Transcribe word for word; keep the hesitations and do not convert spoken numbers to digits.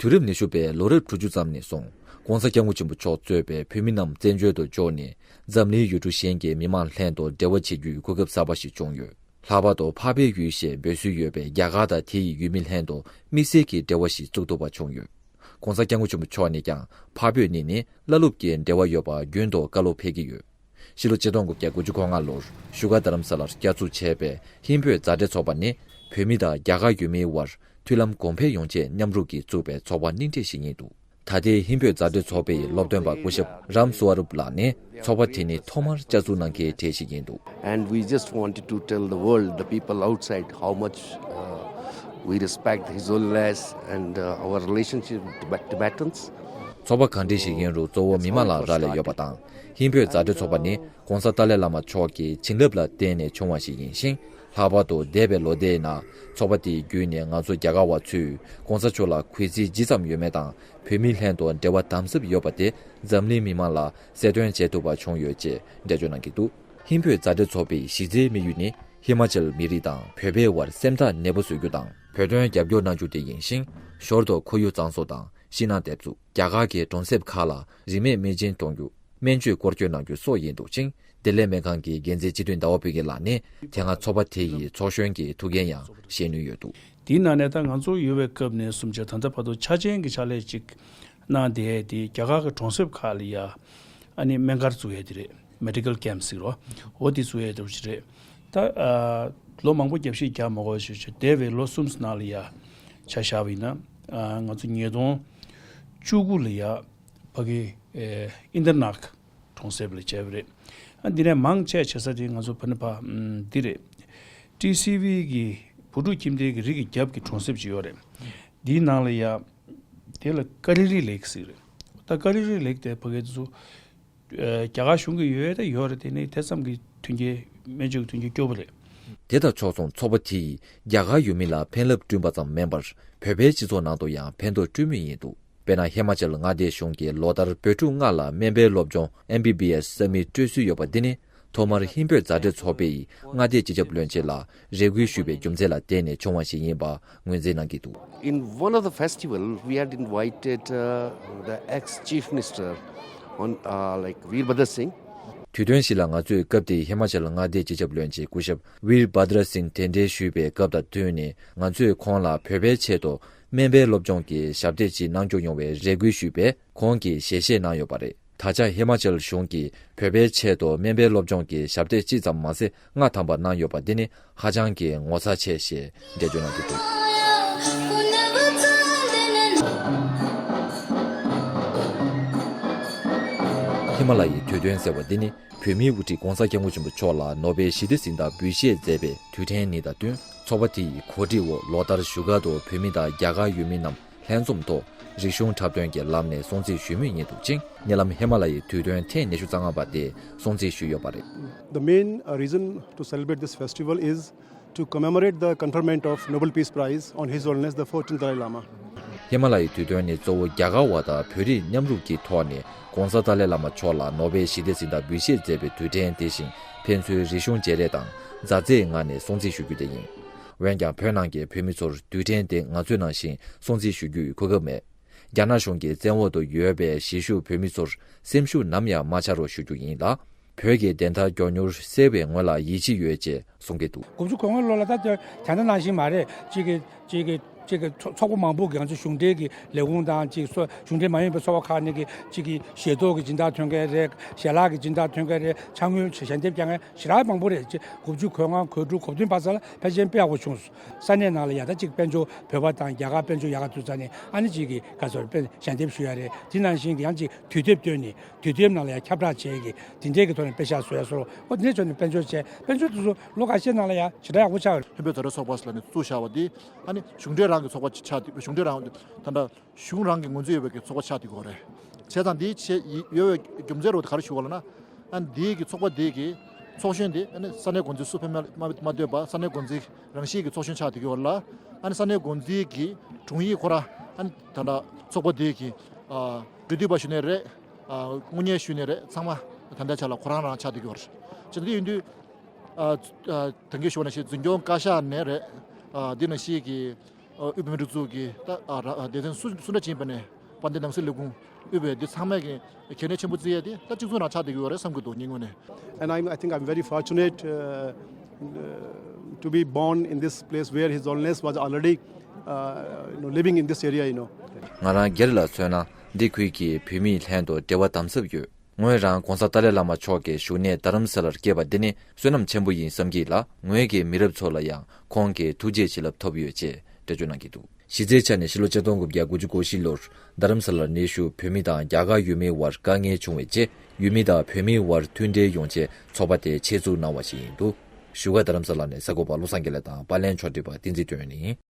དུས་རབས་ཉི་ཤུ་པའི་ལོ་རབས་དྲུག་ཅུ་ཙམ་ནས་བཟུང་༸གོང་ས་༸སྐྱབས་མགོན་ཆེན་པོ་མཆོག་གཙོས་པའི་བོད་མི་རྣམས་བཙན་བྱོལ་དུ་འབྱོར་ནས་འཛམ་གླིང་ཡུལ་གྲུ་གཞན་གྱི་མི་མང་ལྷན་དུ་འབྲེལ་བ་བྱེད་རྒྱུའི་གོ་སྐབས་གསར་པ་ཞིག་བྱུང་ཡོད། ལྷག་པར་དུ་འཕགས་པའི་ཡུལ་ཞེས་འབོད་སྲོལ་ཡོད་པའི་རྒྱ་གར་དང་དེ་ཡི་ཡུལ་མི་ལྷན་དུ་དམིགས་བསལ་གྱི་འབྲེལ་བ་ཞིག་བཙུགས་ཐུབ་པ་བྱུང་ཡོད། ༸གོང་ས་༸སྐྱབས་མགོན་ཆེན་པོ་མཆོག་ནས་ཀྱང་འཕགས་བོད་གཉིས་ནི་བླ་སློབ་ཀྱི་འབྲེལ་བ་ཡོད་པ་རྒྱུན་དུ་བཀའ་སློབ་ཕེབས་ཀྱི་ཡོད། ཕྱི་ལོ་ཆིག་སྟོང་དགུ་བརྒྱ་དགུ་བཅུ་གོ་ལྔ་ལོར་བཞུགས་སྒར་རྡ་རམ་ས་ལར་བསྐྱར་འཛུགས་བྱས་པའི་ཧིན་བོད་མཛའ་འབྲེལ་ཚོགས་པ་ནི་བོད་མི་དང་རྒྱ་གར་ཡུལ་མིའི་དབར་མཐུན་ལམ་གོང་འཕེལ་ཡོང་ཆེད་མཉམ་རུབ་ཀྱིས་བཙུགས་པའི་ཚོགས་པ་རྙིང་གྲས་ཤིག་ཡིན་འདུག་ད་ལྟའི་ཧིན་བོད་མཛའ་འབྲེལ་ཚོགས་པའི་སློབ་སྟོན་པ་སྐུ་ཞབས་རམ་སུ་ཝ་རུབ་ལགས་ནི་ཚོགས་པ་དེ་ནི་ཐོག་མར་བསྐྱར་འཛུགས་གནང་མཁན་གྲས་ཤིག་ཡིན་འདུག And we just wanted to tell the world, the people outside, how much uh, we respect His Holiness and uh, our relationship with Tibet- Tibetans. ཚོགས་པ་གང་འདྲ་ཞིག་ཡིན་རུང་གཙོ་བོ་མི་མང་ལ་རག་ལས་ཡོད་པ་དང་། ཧིན་བོད་མཛའ་འབྲེལ་ཚོགས་པ་ནི་༸གོང་ས་ཏཱ་ལའི་བླ་མ་མཆོག་གི་བྱིན་རླབས་ལ་བརྟེན་ནས་བྱུང་བ་ཞིག་ཡིན་ཞིང་། ལྷག་པར་དུ་འདས་པའི་ལོ་ཟླའི་ནང་ཚོགས་པ་དེའི་བརྒྱུད་ནས་ང་ཚོ་རྒྱ་གར་བ་ཚོས་༸གོང་ས་མཆོག་ལ་གུས་བརྩི་ཇི་ཙམ་ཡོད་མེད་དང་། བོད་མི་ལྷན་དུ་འབྲེལ་བ་དམ་ཟབ་ཡོད་པ་དེ་འཛམ་གླིང་མི་མང་ལ་གསལ་སྟོན་བྱེད་ཐུབ་པ་བྱུང་ཡོད་ཅེས་འགྲེལ་བརྗོད་གནང་གི་འདུག་ཧིན་བོད་མཛའ་འབྲེལ་ཚོགས་པའི་གཞི་རྩའི་དམིགས་ཡུལ་ནི་ཧི་མ་ཅལ་མི་རིགས་དང་བོད་པའི་དབར་སེམས་ཐག་ནད་པོ་བཟོ་རྒྱུ་དང་། བོད་དོན་རྒྱབ་སྐྱོར་གནང་རྒྱུ་དེ་ཡིན་ཞིང་། ཞོར་དུ་ཁོར་ཡུག་གཙང་བཟོ་དང་ཤིང་ནགས་འདེབས་འཛུགས། རྒྱ་གར་གྱི་གྲོང་གསེབ་ཁག་ལ་རིན་མེད་སྨན་སྦྱིན་གཏོང་རྒྱུ། སྨན་བཅོས་སྐོར་སྐྱོད་གནང་རྒྱུ་སོགས་ཡིན་འདུག་ཅིང་། བདེ་ལེགས་སྨན་ཁང་གི་འགན་འཛིན་སྤྱི་འཐུས་ཟླ་བ་བྷུ་དགེ་ལགས་ནི་དེ་སྔ་ཚོགས་པ་དེ་ཡི་ཚོགས་གཞོན་གྱི་ཐུགས་འགན་ཡང་བཞེས་ནུས་ཡོད་འདུག་དེའི་ནང་ནས་ད་ང་ཚོ་ཡོད་པའི་སྐབས་ནས་བཟུང་བྱས་ད་ལྟ་བར་དུ་འཆར་ཅན་གྱི་ཕྱག་ལས་ཅིག་གནང་བསྡད་དེ་རྒྱ་གར་གྱི་གྲོང་གསེབ་ཁག་ལ་ཡ་ཨ་ནི་སྨན་སྒར་བཙུགས་ཡས་དེ་རེད། མེ་ཌི་ཀལ་ཀེམ་ཟེར་རོ། འོ་དེ་བཙུགས་ཡས་དེ་རེད། ད་ཨ་ལོ་མང་པོ་རྒྱབ་བཤིག་རྒྱག་མ་དགོས་ཞེས་བྱས་འདས་པའི་ལོ་གསུམ་ནང་ལ་ཡ་ཆ་བཞག་པ་ཡིན་ན་ཨ་ང་ཚོ་ཉིས་སྟོང་བཅུ་དགུ་ལ་ཡ་ཕ་གི་ཨེ་ཨིན་དར་ནག་གྲོང་གསེབ་ལ་བྱས་པ་རེད། ཨ་འདི་ནས་མང་ཆེ་བྱེད་ས་དེ་ང་ཚོ་ཕ་ནི་ཕ་ཨམ་འདི་རེད། ཊི་སི་ཝི་གི་བུ་ཕྲུག་ཁྱིམ་སྡེ་གི་རི་གི་རྒྱབ་ཀྱི་གྲོང་གསེབ་ཅིག་ཡོད་རེད། འདིའི་ནང་ལ་ཡ་དེ་ལ་ཀ་ལི་རི་ལེག་ཟེར་རེད། ད་ཀ་ལི་རི་ལེག་དེ་ཕ་གི་དེ་ཚོ་ཨ་རྒྱ་གར་གཞུང་གི་ཡོད་ད་ཡོད་རེད། དེ་ནི་དེ་ཙམ་གྱི་མཐུན་རྐྱེན་སྨན་བཅོས་ཀྱི་མཐུན་རྐྱེན་སྐྱོ་པོ་རེད། དེ་དང་ཕྱོགས་མཚུངས་ཚོགས་པ་དེ་ཡིས་རྒྱ་གར་ཡུལ་མི་ལ་ཕན་རླབས་བསྐྲུན་པ་ཙམ་མིན་པར་བོད་པའི་སྤྱི་ཚོགས་ནང་དུ་ཡང་ཕན་ཐོགས་བསྐྲུན་མུས་ཡིན་འདུག་དཔེར་ན་ཧི་མ་ཅལ་མངའ་སྡེའི་གཞུང་གིས་ལོ་ལྟར་བོད་ཕྲུག་ལྔ་ལ་སྨན་པའི་སློབ་སྦྱོང་ཨེམ་བི་བི་ཨེས་ས་མིག་སྤྲོད་སྲོལ་ཡོད་པ་འདི་ནི་ཐོག་མར་ཧིན་བོད་མཛའ་འབྲེལ་ཚོགས་པའི་མངའ་སྡེའི་སྤྱི་ཁྱབ་བློན་ཆེན་ལ་རེ་སྐུལ་ཞུས་པའི་རྒྱུ་མཚན་ལ་བརྟེན་ནས་བྱུང་བ་ཞིག་ཡིན་པ་ངོས་འཛིན་གནང་གི་འདུག In one of the festival, we had invited uh, the ex-chief minister on uh, like Veerbhadra Singh. དུས་སྟོན་ཞིག་ལ་ང་ཚོས་སྐབས་དེའི་ཧི་མ་ཅལ་མངའ་སྡེའི་སྤྱི་ཁྱབ་བློན་ཆེན་སྐུ་ཞབས་ཝིར་བྷ་དྲ་སིང་གདན་འདྲེན་ཞུས་པའི་སྐབས་དང་བསྟུན་ནས་ང་ཚོས་ཁོང་ལ་བོད་པའི་ཆེད་དུ་སྨན་པའི་སློབ་སྦྱོང་གི་ཞབས་སྟེགས་ཅིག་གནང་སྐྱོང་ཡོང་བའི་རེ་སྐུལ་ཞུས་པས་ཁོང་གིས་ཞལ་བཞེས་གནང་ཡོད་པ་རེད། ད་ཆ་ཧི་མ་ཅལ་གཞུང་གིས་བོད་པའི་ཆེད་དུ་སྨན་པའི་སློབ་སྦྱོང་གི་ཞབས་སྟེགས་གཅིག་ཙམ་མ་ཟད་ལྔ་ཐམ་པ་གནང་ཡོད་པ་འདི་ནི་ཧ་ཅང་གི་ངོ་མཚར་ཆེ་ཞེས་འགྲེལ་བརྗོད་གནང་གི་འདུག་ཧི་མ་ལ་ཡའི་དུས་སྟོན་ཟེར་བ་འདི་ནི་བོད་མིའི་དབུ་ཁྲིད་༸གོང་ས་༸སྐྱབས་མགོན་ཆེན་པོ་མཆོག་ལ་ནོ་བེལ་ཞི་བདེ་གཟེངས་རྟགས་འབུལ་བཞེས་མཛད་པའི་དུས་དྲན་ཉིན་དང་བསྟུན་ཚོགས་པ་དེ་ཡི་གོ་སྒྲིག་འོག་ལོ་ལྟར་བཞུགས་སྒར་དུ་བོད་མི་དང་རྒྱ་གར་ཡུལ་མི་རྣམས་ལྷན་འཛོམས་ཐོག་རིག་གཞུང་འཁྲབ་སྟོན་གྱི་ལམ་ནས་སྲུང་བརྩི་ཞུ་མུས་ཡིན་འདུག་ཅིང་། ཉེ་ལམ་ཧི་མ་ལ་ཡའི་དུས་སྟོན་ཐེངས་ཉི་ཤུ་རྩ་ལྔ་པ་དེ་སྲུང་བརྩི་ཞུས་ཡོད་པ་རེད། The main uh, reason to celebrate this festival is to commemorate the conferment of Nobel Peace Prize on His Holiness the fourteenth Dalai Lama. ཧི་མ་ལ་ཡའི་དུས་སྟོན་ནི་གཙོ་བོ་རྒྱ་གར་བ་དང་བོད་རིགས་མཉམ་རུབ་ཀྱི་ཐོག་ནས་༸གོང་ས་ཏཱ་ལའི་བླ་མ་མཆོག་ལ་ནོ་བེལ་ཞི་བདེ་གཟེངས་རྟགས་འབུལ་བཞེས་མཛད་པའི་དུས་དྲན་དེ་བཞིན་ཕན་ཚུན་རིག་གཞུང་བརྗེ་རེས་དང་མཛའ་བརྩེའི་ངང་ནས་སྲུང་བརྩི་ཞུ་རྒྱུ་དེ་ཡིན། འོན་ཀྱང་བོད་ནང་གི་བོད་མི་ཚོར་དུས་དྲན་དེ་ང་ཚོའི་ནང་བཞིན་སྲུང་བརྩི་ཞུ་རྒྱུའི་གོ་སྐབས་མེད། རྒྱ་ནག་གཞུང་གི་བཙན་འོག་ཏུ་ཡོད་པའི་གཞིས་བཞུགས་བོད་མི་ཚོར་སེམས་ཤུགས་ནམ་ཡང་མ་ཆག་རོགས་ཞུ་རྒྱུ་ཡིན་ལ། བོད་ཀྱི་བདེན་མཐའ་མགྱོགས་མྱུར་གསལ་བའི་ངོས་ལ་ཡིད་ཆེས་ཡོད་ཅེས་གསུང་གི་འདུག་དགུ་བཅུ་གོ་ལྔ་ལོ་ལ་ད་དེ་ད་ནང་བཞིན་མ་རེད། གཅིག་གི་གཅིག་གི་གཅིག་གི་ཚོགས་ཚོགས་པ་མང་པོ་གི་ང་ཚོ་གཞུང་འབྲེལ་གྱི་ལས་ཁུངས་དང་གཅིག་སོ་གཞུང་འབྲེལ་མ་ཡིན་པའི་ཚོགས་པ་ཁག་ནས་ཀྱི་གཅིག་གི་ཞལ་ཏོག་གི་སྦྱིན་བདག་ཐོན་མཁན་རེད། ཞལ་ལག་གི་སྦྱིན་བདག་ཐོན་མཁན་རེད། ཕྱག་དངུལ་ཞལ་འདེབས་རྒྱག་མཁན་ཞེ་དྲག་མང་པོ་རེད། གཅིག་དགུ་བཅུ་གོ་ལྔ་གོ་དྲུག་གོ་བདུན་བར་ཙམ་ལ་ཕལ་ཆེར་དཔེ་ཡག་པོ་བྱུང་སོང་། ས་གནས་ནང་ལ་ཡང་ད་གཅིག་དཔལ་འབྱོར་བོད་པ་དང་རྒྱ་གར་དཔལ་འབྱོར་ཡག་ག་དུས་ཙ་ནས་ཨ་ནི་གཅིག་གི་ག་ཚོད་དཔེ་ཞལ་འདེབས་ཞུ་ཡ་རེད། དེ་ནང་བཞིན་གྱི་ཡང་གཅིག་དུས་དེབ་བཏོན་ནས་དུས་དེབ་ནང་ལ་ཡང་ཁྱབ་བསྒྲགས་བྱས་ཀྱི་དེ་འདྲའི་གི་ཐོག་ནས་དཔེ་ཤག་བཟོ་ཡ་བཟོ་རོགས། ཨོ་དེ་འདྲའི་ཕྱོགས་ནས་དཔལ་འབྱོར་བྱས། དཔལ་འབྱོར་དེ་ཚོ་ལོ་ཁ་ཤས་ནང་ལ་ཡང་ཞེ་དྲག་ཡག་པོ་ཆགས་ཡོད་རེད། ཧིན་བོད་མཛའ་འབྲེལ་ཚོགས་པ་ལ་ནི་བཙུགས་བཞག་པ་འདི་ཨ་ནི་གཞུང་འབྲེལ་རང་གི་ཚོགས་པ་ཆགས་དེ་གཞུང་འབྲེལ་རང་ད་ལྟ་གཞུང་རང་གི་ངོས་འཛིན་ཡོད་པའི་གི་ཚོགས་པ་ཆགས་དེ་གོ་རེད། བྱས་ཙང་འདི་ཆེ་ཡོད་པའི་རྒྱུ་མཚན་རོ་དེ་ག་རེ་ཞུ་བ་ལ་ན། ཨ་ནི་འདིའི་གི་ཚོགས་པ་འདིའི་གི་ཚོགས་གཞོན་དེ་ཨ་ནི་ས་གནས་འགོ་འཛིན་སུ་ཕེབས་མ་མ་མ་ཐོས་པ་ས་གནས་འགོ་འཛིན་རང་བཞིན་གྱི་ཚོགས་གཞོན་ཆགས་བསྡད་ཀྱི་ཡོད་ལ། ཨ་ནི་ས་གནས་འགོ་འཛིན་གྱི་དྲུང་ཡིག་ཁོ་ར་ཨ་ནི་ད་ལྟ་ཚོགས་པ་འདིའི་གི་ཨ་འབྲེལ་མཐུད་པ་ཞུ་ནས་རེད། ཨ་དངུལ་གཉེར་ཞུ་ནས་རེད། ཚང་མ་ད་ལྟའི་ཆ་ལ་ཁོ་རང་རང་ཆགས་བསྡད་ཀྱི་ཡོད་རེད། བྱས་ཙང་འདི་ཡིན་དུས་ཨ་ཨ་ད་གིན་ཞུ་བ་ནང་བཞིན་འཛིན་སྐྱོང་བཀའ་ཤག་ནས་རེད། ཨ་འདི་ནང་བཞིན་གྱི་ དབུས་བོད་མིའི་སྒྲིག་འཛུགས་ཀྱི་ད་ཨ་ར་ཨ་སྡེ་ཚན་སུ་སུ་འདྲ་ཅིག་ཡིན་པ་ནས་དཔལ་ལྡན་ནང་སྲིད་ལས་ཁུངས་དབུས་པའི་འདི་ཚང་མས་ཀྱི་གལ་གནད་ཆེན་པོ་བརྩི་ཡས་དེ་ད་གཅིག་མཚུངས་རང་ཆགས་བསྡད་ཀྱི་ཡོད་རེད་བསམ་གྱི་འདུག་ངའི་ངོས་ནས། And I'm, I think I'm very fortunate uh, uh, to be born in this place where his holiness was already uh, you know, living in this area, you know. ང་རང་སྒེར་ལ་མཚོན་ན། འདི་ཁུལ་གྱི་བོད་མིའི་ལྷན་དུ་འབྲེལ་བ་དམ་ཟབ་ཡོད། ངོས་རང་༸གོང་ས་ཏཱ་ལའི་བླ་མ་མཆོག་གི་བཞུགས་གནས་རྡ་རམ་ས་ལར་སྐྱེས་པ་འདི་ནི་བསོད་ནམས་ཆེན་པོ་ཡིན་བསམ་གྱི་ལ། ངོས་ཀྱི་མི་རབས་ཚོ་ལ་ཡང་ཁོང་གི་ཐུགས་རྗེ་བྱིན་རླབས་ཐོབ་ཡོད་ཅེས་འགྲེལ་བརྗོད་གནང་གི་འདུག་གཞི་རྩའི་ཆ་ནས་ཕྱི་ལོ་ཆིག་སྟོང་དགུ་བརྒྱ་དགུ་བཅུ་གོ་བཞི་ལོར་རྡ་རམ་ས་ལར་གནས་བཞུགས་བོད་མི་དང་རྒྱ་གར་ཡུལ་མིའི་དབར་དཀའ་ངལ་བྱུང་བའི་རྗེས། ཡུལ་མི་དང་བོད་མིའི་དབར་མཐུན་འབྲེལ་ཡོང་ཆེད་ཚོགས་པ་དེ་ཆེད་འཛུགས་གནང་བ་ཞིག་ཡིན་འདུག་བཞུགས་སྒར་རྡ་རམ་ས་ལ་ནས་གསར་འགོད་པ་བློ་བཟང་དགེ་ལེགས་དང་པར་ལེན་ཕྱོགས་སྒྲིག་པ་བསྟན་འཛིན་དོན་ཡོད་ཡིན།